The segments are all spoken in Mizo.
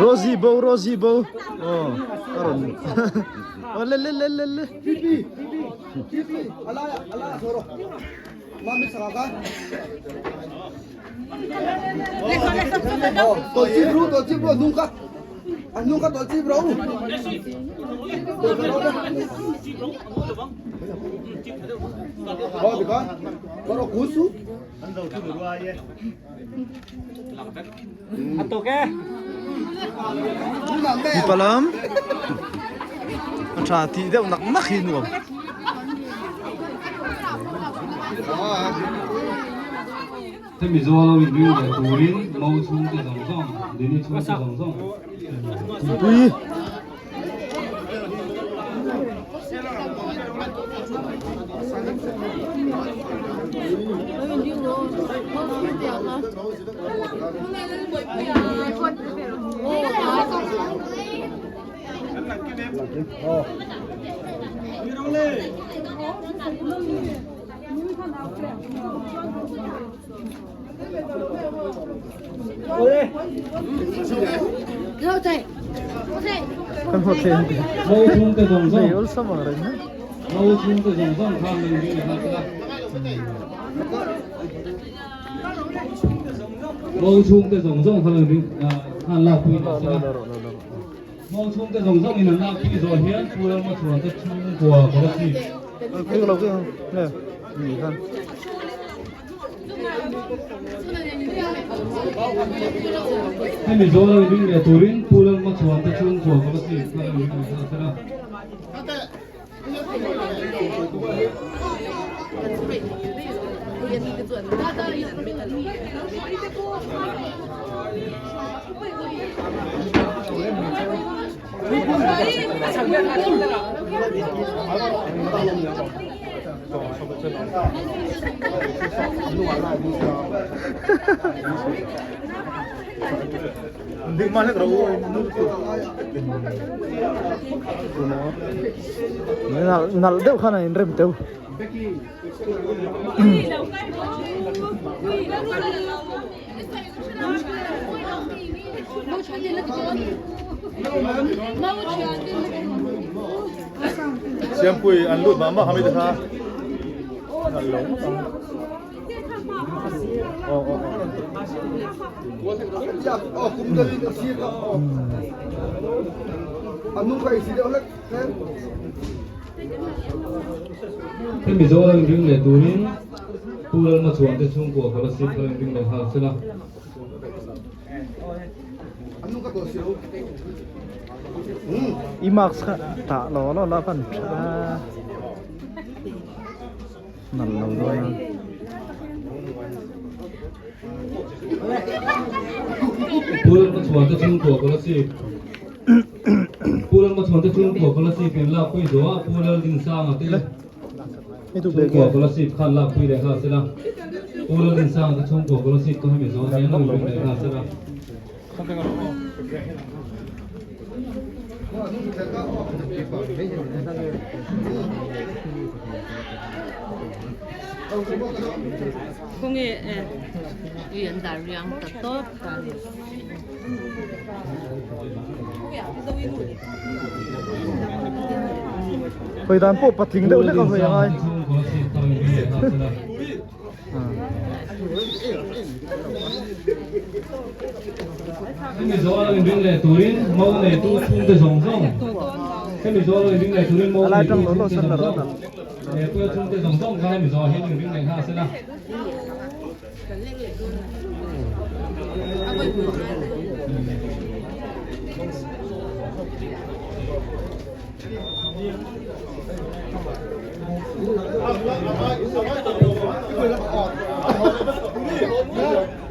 Rosie bo Rosie bo aw a rawn aw le le le le le Mipa lam a tha tih deuh nak nak hi nuam. Hemi zawl lo inring leh turin Mo chhungte zawng zawng, Dini chhungte zawng zawng. Pui. Kan hawt thei ang Mo chhungte zawng zawng. Nei awlsam ang reng ha. Mo chhungte zawng zawng khan min ring kha sela. Mo chhungte zawng zawng khan ring khan lak pui ta sela. Mo chhungte zawng zawng in an lak pui zawh hian Pu Lalmachhuan te chhungkua Kolasib. Kei lo kei ang nge ni khan. Hemi zawl a ring leh turin Pu Lalmachhuan te chhungkua Kolasib kha a ring leh nghal a. Nalh deuh khan a inrem teuh. Siampui an lut mah mah kha mi te kha. Hemi Mizoram ring leh turin Pu Lalmachhuan te chhungkua Kolasib kha ring leh nghal sela. I mask kha tah lo lo la kan tha nal lo dawn a. Pu Lalmachhuan te chhungkua Kolasib Pu Lalmachhuan te chhungkua Kolasib in lakpui zawh a Pu Laldinsanga te Chhungkua Kolasib khan lakpui leh nghal sela. Pu Laldinsanga te chhungkua Kolasib chu hemi zawh hian lo ring leh nghal sela. Khawnge ui an dah riang ta tawp ta ni. Hawi dan pawh patling deuh hlek a hawi a ngai. Hemi zawh a inring leh turin mo neitu chhungte zawng zawng Hemi zawh a inring leh turin mo neitu chhungte zawng zawng Neitu chhungte zawng zawng kha hemi zawh hian inring leh nghal sela.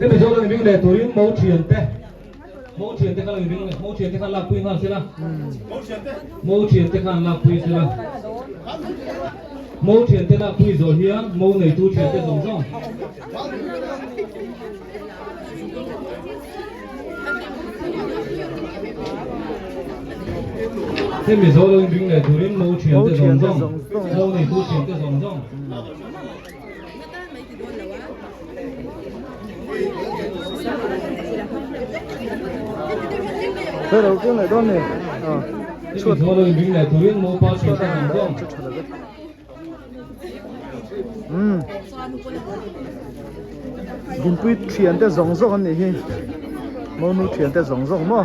Hemi zawh lang ring leh turin mo thian te mo thian te kha lang ring leh mo thian te khan lakpui nghal sela mo thian te khan lakpui sela mo thian te lakpui zawh hian mo neitu thian te zawng zawng Hemi zawh lo inring leh turin mo thiante zawng zawng, mo neitu thiante zawng zawng. Hei lo keng leh dawn ni. Chhuat lo in leh turin mopa thian te zawng zawng. Umm. Dinpui thian te zawng zawng an nih hi. Monu thian te zawng zawng maw.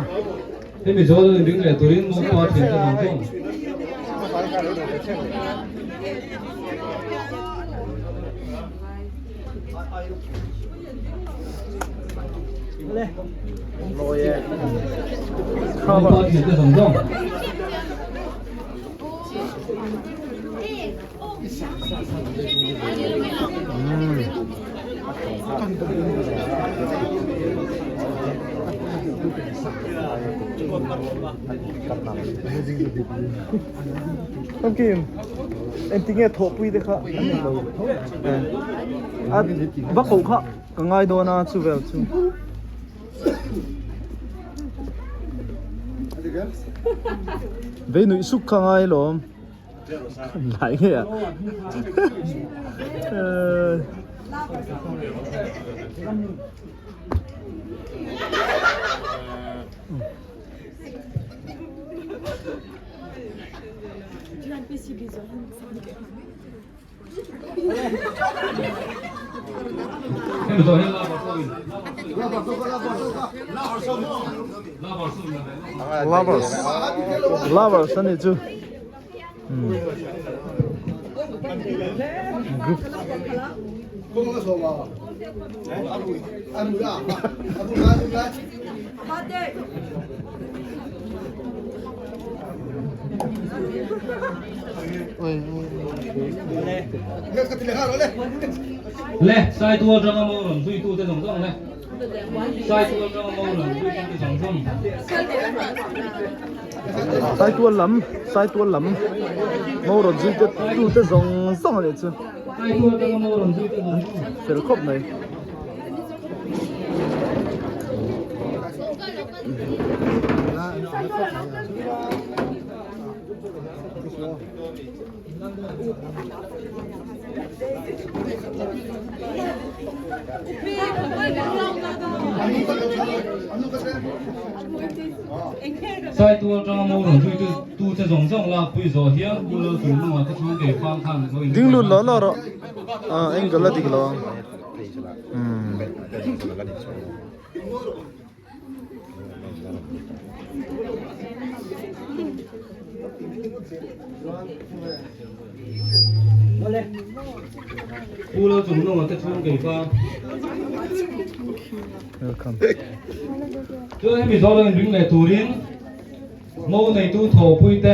Hemi zawl lo inring leh turin mopa thian te zawng zawng. Mopa thian te zawng zawng. Famkim, engtinge thawhpui te kha an ni lo. A va koh kha ka ngai dawn a chu vel chu. Vei nuih suk kha ngai lawm. Lai nge a. Lovers Lovers ani chu Group Le Saitual atanga mo rawn zuitute zawng zawng le Saitual atanga mo rawn zuitute zawng zawng. Saitual lam Saitual lam mo rawn zuite tute zawng zawng a nih chu. Saitual atanga mo rawn zuite zawng zawng. Fel khawp mai. Saitual atanga mo rawn zui tu te zawng zawng lakpui zawh hian Pu Lalchungnunga te chhung kei fang khan zo in Ding lut lo lo rawh. Ah angle a dik lo ang. Umm. Pu Lalchungnunga te chhung kei fang. Welcome. Chuan hemi zawh lo inring leh turin Mo neitu thawhpui te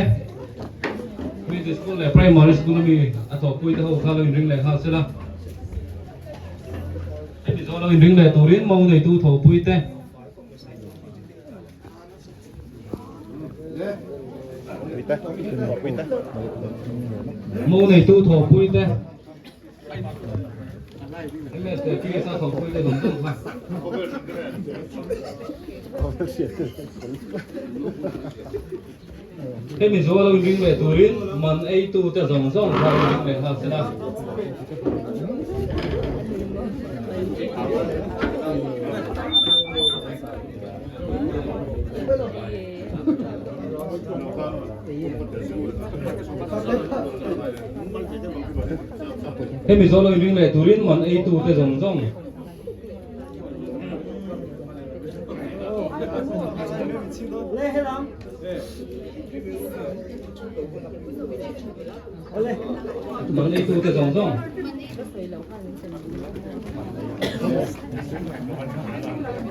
Middle School leh Primary School ami a thawhpui te ho kha lo inring leh nghal sela. Hemi zawh lo inring leh turin mo neitu thawhpui te Mo neitu thawhpui te MS leh PS a thawhpui te zawng zawng kha. Hemi zawh lo inring leh turin man eitu te zawng zawng kha inring leh nghal sela. Hemi zawh lo inring leh turin man eitu te zawng zawng. Man eitu te zawng zawng.